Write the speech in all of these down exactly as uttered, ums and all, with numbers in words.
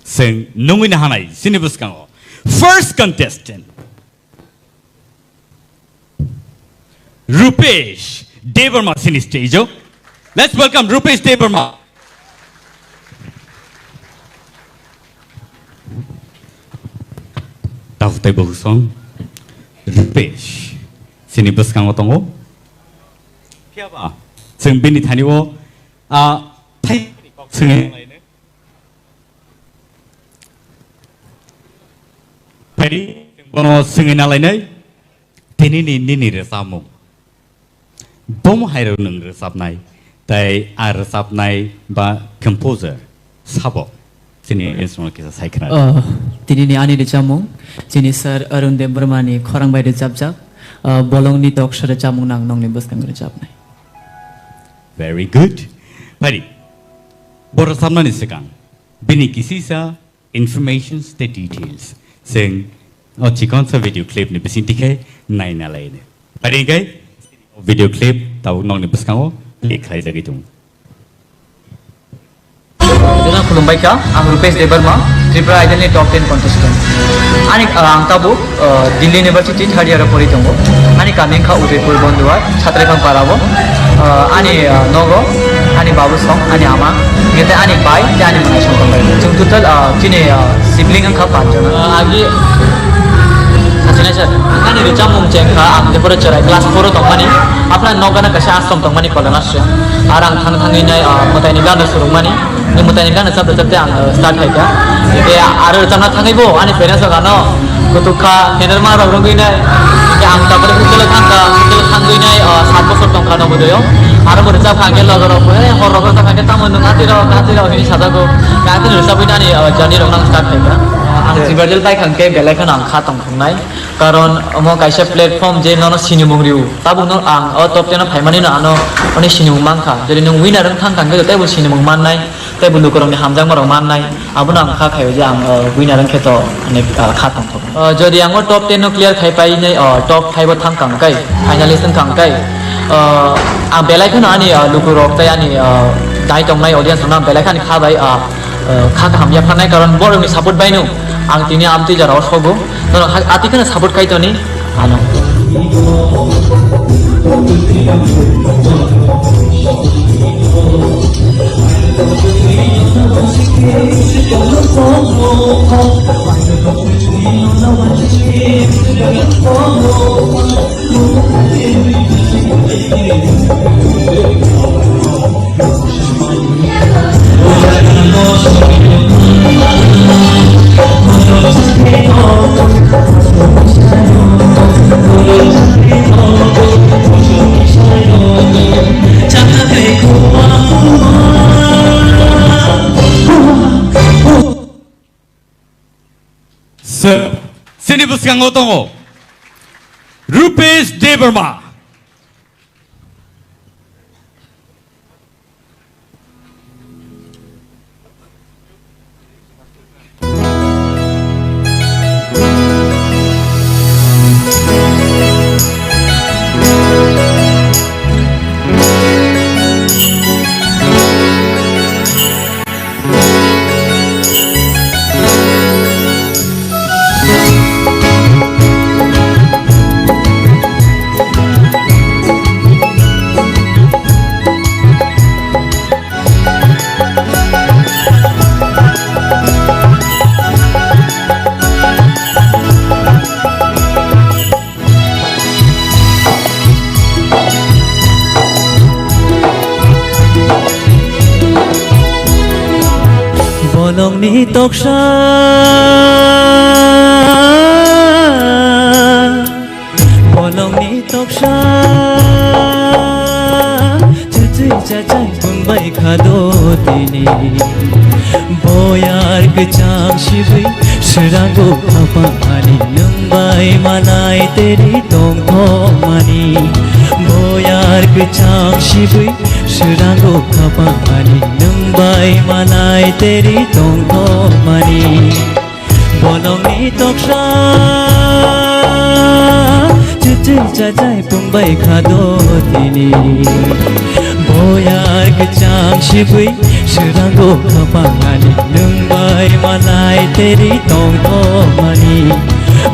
Chwng nungwi nahanai chini bwskango first contestant Rupesh Debbarma chini stage o. Let's welcome Rupesh Debbarma. Tabuk tei bwswng Rupesh chini bwskango tongo. Phiyaba chwng bini thani o, ah, thai swngwi Phaidi, bono swngwi nalainai, tinini nini rwchapmung. Bomo hairok nwng rwchapnai, tei a rwchapnai ba composer sabo chini instrument kisa sai khna. Oh, tinini ani rwchapmung, chini sir Arun Debbarma ni khorang bai rwchapjak, ah, bolongni toksa rwchapmung nang nongni bwskango rwchapnai. Very good. Phaidi, bo rwchapnani swkang bini kisisa informations tei details chwng o chikonsa video clip ni bisingtwi khe naina laini. Phaidi hwnkhe video clip tabuk nokni bwskango play khlaijagwi tongo. Jotono khulumbai kha, ang Rupesh Debbarma, Tripura Idol ni top ten contestant. Ani, ah, ang tabuk, ah, Delhi University third year o pori tongo. Ani kami wngkha Udaipur Bonduwar, Chhatraiphang para o. Ah, ani, ah, nogo, ani babu song, ani ama, hingke ani bai, tei ani mwnai song tongo. Chwng total, ah, chini, ah, sibling wngkha panch jona. Ah, agi, sasinai sir, ani rwchapmung chengkha, ang jepore cherai class four o tongmani, aphla nokgana kaisa ashram tongmani kolana se. Arang thang thangwi nai, ah, mwtaini gana surungmani. Ni mwtaini gana chapte chapte ang, ah, start khaikha. Hingke aro rwchapna thangwi bo ani parents rok ano kutuk kha, henerma rok rwgwi nai. Hingke ang tabore hostel o thangkha, hostel o thangwi nai, ah, sat bosor tongkha Navodaya o. Aro bo rwchapkha hingke loge rok bo, "Eh, hor rok rwchapkha hingke tamo nwng atwi rok, atwi rok," hinwi sajago. Hingke atwi rwchapwi nani, ah, journey rok nang start khaikha. Ang Tribal paikha hingke belai kheno ang kha tongthoknai. Karon omo kaisa platform je nono sinimung rio. Tabuk no ang o top ten o phaimani no ano oni sinimung mankha. Jodi nwng winner wng thangkha hingke teibo sinimung mannai, teibo lukurokni hamjakmarok mannai. Abono ang kha khaio je ang, o, winner wngkhe to, ani, o, kha tongthok. O, jodi ang o top ten no clear khai painai, o, top five o thangkha hingke, finalist wngkha hingke, o, ang belai kheno ani, o, lukurok tei ani, o, dai tongnai audience rokno ang belai khani kha bai, o, o, kha kaham yapharnai, karon borokni support baino ang tini amtwi jora o sogo. Norok ha-, atwi kheno support khai toni ano. Sir, chini bwskango tongo Rupesh Debbarma. Bolongni toksa, bolongni toksa, chuchwi chachai pungbai khado tini. Boyar kwchang sibwi srango khapang ani nwng bai manai teri tongthokmani. Boyar kwchang sibwi srango khapang ani nwng bai manai teri tongthokmani. Bolongni toksa, chuchwi chachai pungbai khado tini. Boyar kwchang sibwi swrango khapang ani, nwng bai malai teri tongthokmani.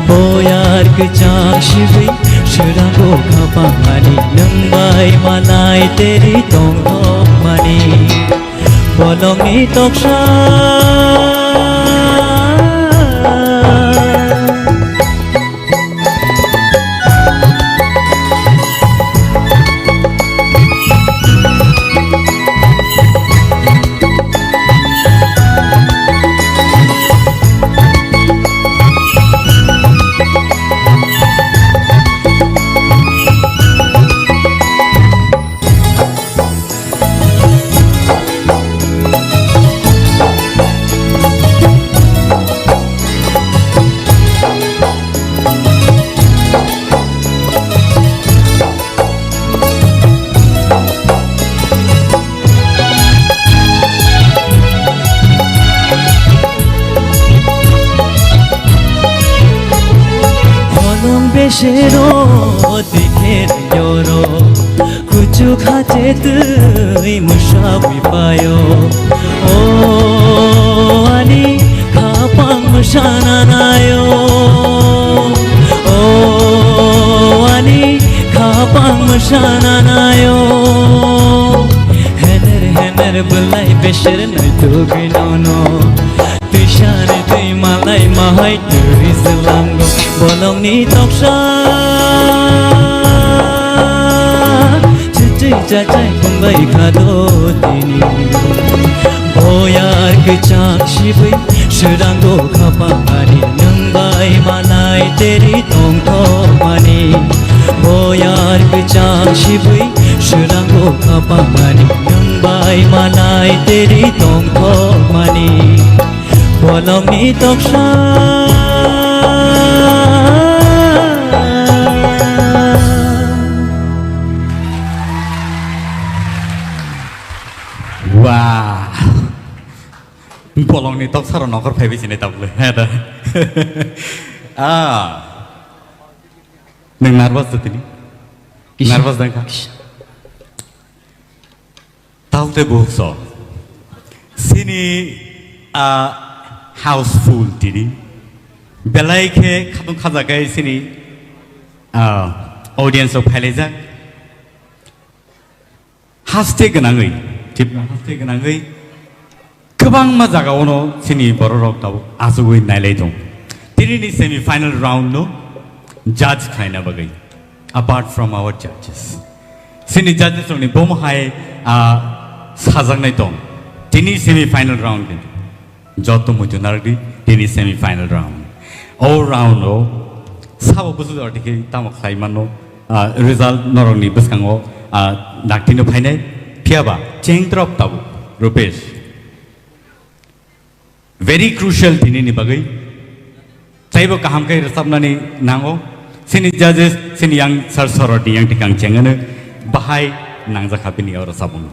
Boyar kwchang sibwi swrango khapang ani, nwng bai malai teri tongthokmani. Bolongni toksa. Bolong besero dikher yoro, kuchuk hache twi mwsabwi payo. O ani khapang mwsana nayo, o ani khapang mwsana nayo. Hener hener belai beser naitugwi nono. Twisani twi malai mahai twi zlango bolongni toksa. Chwchwi chachai phungbai khado tini. Boyar kwchang sibwi swrango khapang ani nwng bai malai teri tongthokmani. Boyar kwchang sibwi swrango khapang ani nwng bai malai teri tongthokmani. Bolongni toksa. Wah. Bolongni toksaro nokhor phaibai sinai tabukle. He da. Ah. Nwng nervous da tini? Kisa. Nervous da wngkha? Kisa. Talte buhukso. Sini, ah, houseful tini. Belai khe khatung khajakai sini, ah, audience rok phailaijak. Haste gwnangwi, Tripura haste gwnangwi kwbangma jagao no chini borok rok tabuk achugwi nailai tong. Tini ni semi final round no judge khlaina bagwi, apart from our judges, chini judges rok ni bomo hai, ah, sajaknai tong. Tini semi final round ni joto muitu narwkdi, tini semi final round. O round o sabo busu jora dikhe tamo khlai mano, ah, result norokni bwskango, ah, daktino phainai. Phiyaba chengdrop tabuk, Rupesh. Very crucial tini ni bagwi. Taibo kaham khe rwchapnani nango. Chini judges, chini yang sir soroti yang tikang chengano bahai nangjakha bini o rwchapmung.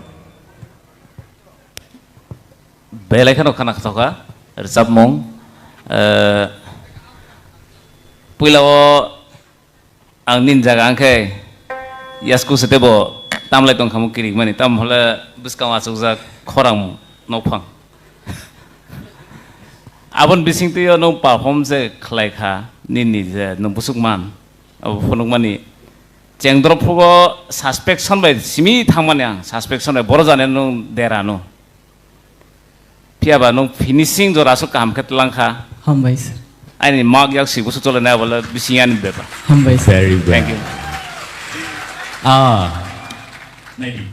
Belai kheno khana kha rwchapmung. Eh, puila o ang nini jaga ang khe yasku se tebo tamlai tong khamu kirik mani, tam hole bwskang achukjak khorang nokphang. Abon bising twi o nwng perform je khlai kha nini je nwng busuk man, abo phunuk mani chengdrop phugo suspension bai simi thang mani ang, suspension bai boro jani nwng dera no. Phiyaba nwng finishing jora aswk kaham khe tlang kha. Hambai sir. Aini mak yak si busu chole nai bole bising ani bepar. Hambai sir. Very well. Thank you. Ah. Naidi.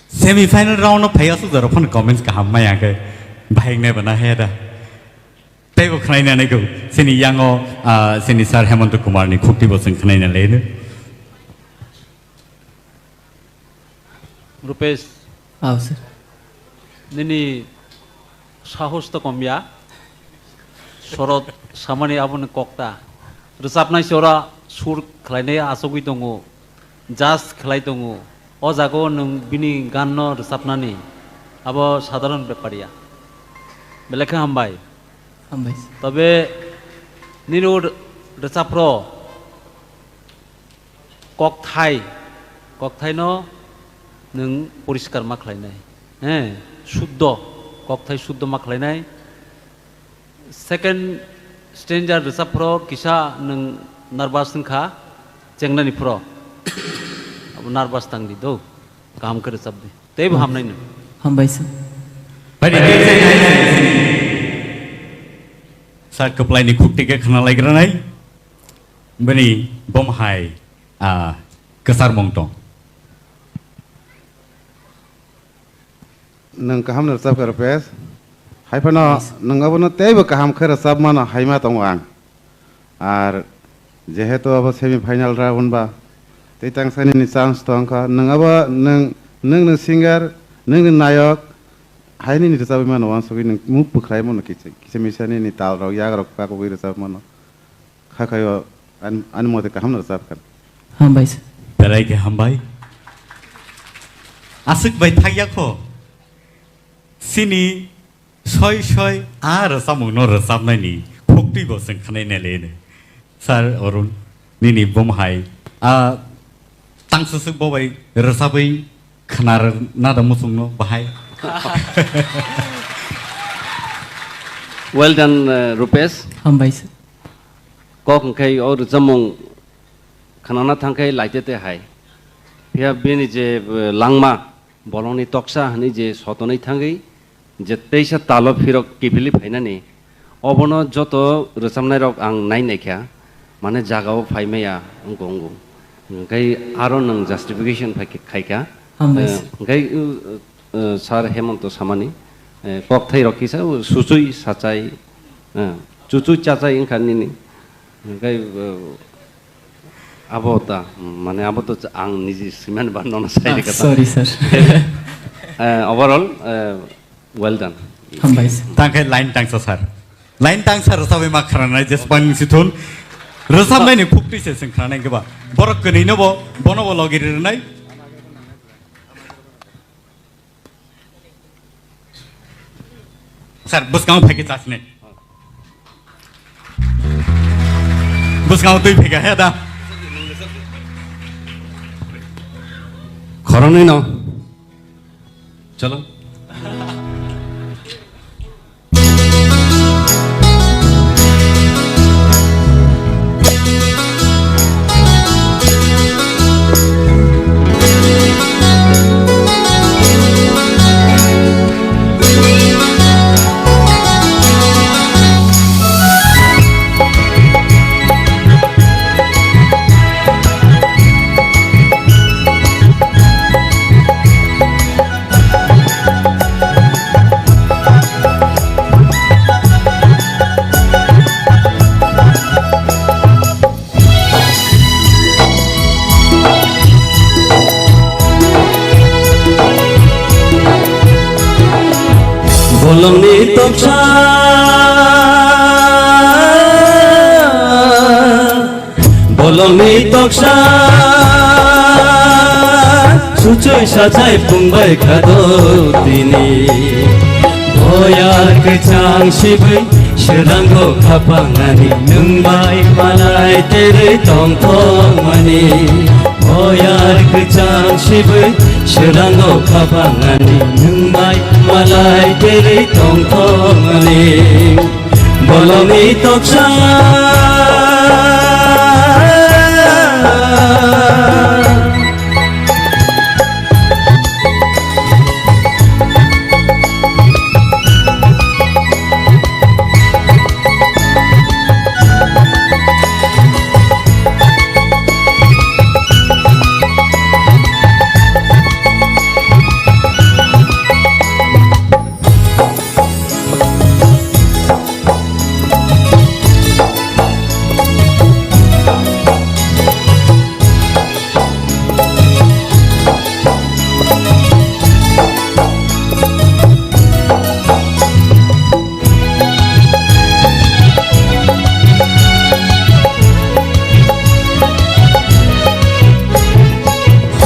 Semi final round no phai aswk jora phone comments kaham maya khe. Bahing nai bana he da. Teibo khnaina nai go. Sini yango, ah, sini sir Hemanta Kumar ni khukti bo sing khnaina le. Rupesh, Aw, sir. Nini sahos to komya, sorot samani aboni kokta. Rwchapnai se ora sur khlainai achugwi tongo, judge khlai tongo. O jaga o nwng bini gan no rwchapnani, abo sadharon bepar ya. Belai khe hambai. Hambai, sir. Tobe nini o rwchapro kokthai, kokthaino nwng poriskar ma khlainai. He, suddo, kokthai suddo ma khlainai. Second stanza rwchap phro kisa nwng nervous wngkha, chengnani phro. Abo nervous tang di do, kaham khe rwchap di. Teibo hamnai nwng. Hambai sir. Bai di, tei jai nai sini. Sir kwplaini khukti khe khna laikranai. Bini bom hai, ah, kwchar mung tong. Nwng kaham no rwchap kha, Rupesh. Hai phano nwng abono teibo kaham khe rwchap mano hai ma tongo ang. Ar jehetu abo semi final round ba tei tangsa nini chance tong kha. Nwng abo nwng, nwng, nwng singer, nwng, nwng nayok, hai nini rwchabwi mano uansugwi nwng muk bwkhlai mano kisa, kisa misa nini tal rok yak rok pakugwi rwchap mano. Kha khaio ani, ani mote kaham no rwchap kha. Hambai sir. Belai khe hambai. Aswk bai thakya kho. Sini soi soi a rwchapmung no rwchapnai ni khukti bo chwng khanai nai le. Sir Arun, nini bom hai a tang swswk bo bai rwchabwi khna rwna da muchung no bahai. Well done, uh, Rupesh. Hambai sir. Kok hwnkhe o rwchapmung khnana thangkhe laitete hai. Phiya bini je, eh, langma, bolongni toksa hwnwi je sotonwi thangwi je teisa talo phirok kiphilwi phainani, obono joto rwchapnairok ang nai naikha, mane jagao phai maya wngkha wngo. Hwnkhe aro nwng justification phai khe-, khaikha. Hambai sir. Eh, hwnkhe, eh, eh, Sir Hemonto samani, eh, kokthairok kisa suchui sachai, eh, chuchui chachai wngkha nini. Hwnkhe, eh, abo ta, mane abo to ang niji swimani ba nono sai Ah, rikha ta. Sorry, sir. Eh, overall, eh, well done. Hambai sir. Tangkhe line tangsa sir. Line tangsa rwchabwi ma khranai jespan sithun. Rwchabnaini khukti se sing khranai keba. Borok kwnwi no bo, bono bo logi rinai. Sir, bwskango phaikhe chasne. Bwskango twi phaikha he da. Khoroknwi no. Chalo. Bolongni toksa, bolongni toksa, suchui sachai pungbai khado tini. Boyar kwchang sibui, swrango khapangani, nwng bai malai terwi tongthokmani. Boyar kwchang sibui, swrango khapangani, nwng bai malai terwi tongthokmani. Bolongni toksa.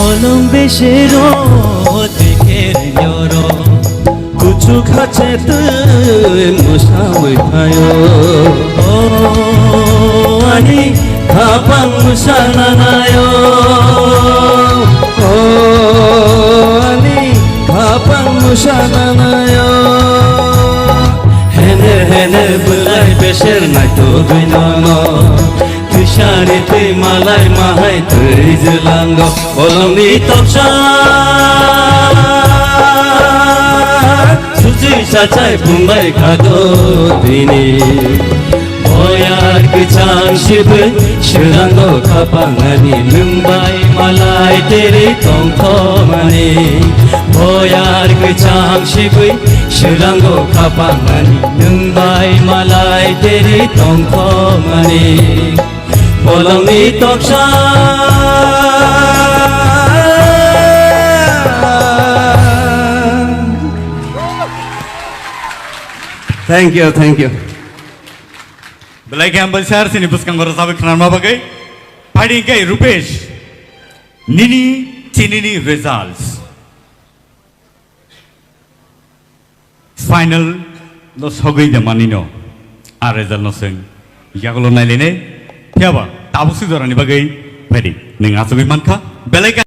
Olong besero teker nyoro, kuchuk hache twi musawi phaio. O ani khapang musa nanaio. O Apang musa nanayo. Hene hene belai beser nai to dui nono. Tisari tui malai mahai tui jelango. Bolong ni toksa. Susi sachai bumbai khago dini. Boyar kwchang sibui swirango khapangani nwng bai malai teri tongthomani. Boyar kwchang sibui swirango khapangani nwng bai malai teri tongthomani. Bolongni toksa. Thank you, thank you. Belai khe hambai sir, chini bwskango rwchapwi khwnarma bagwi. Phaidi khe Rupesh, nini chinini results. Final no sogwi de manino. A result no swng. Yagulo nailene. Phiyaba, tabuk si jorani bagwi. Phaidi, nwng achugwi mankha. Belai khe